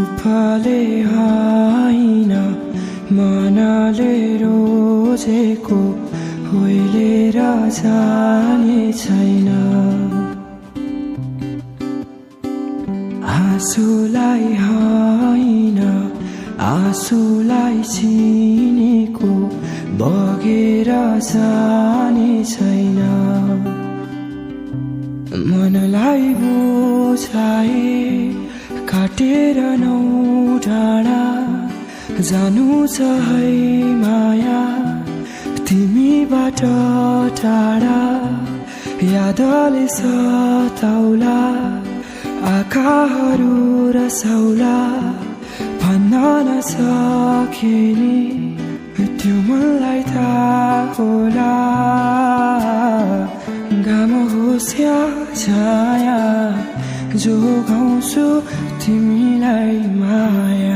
रूपले होइन मनले रोजेको होइलेर जाने छैन आँसुलाई होइन आँसुलाई चिनेको बगेर जाने छैन मनलाई बुझाए काटेर नौ डाँडा जानु छ है माया तिमीबाट टाढा यादले सताउला आँखाहरू रसाउला भन्न नसके नि त्यो मनलाई थाहा होला घाम होस् या छाया जोगाउँछु तिमीलाई माया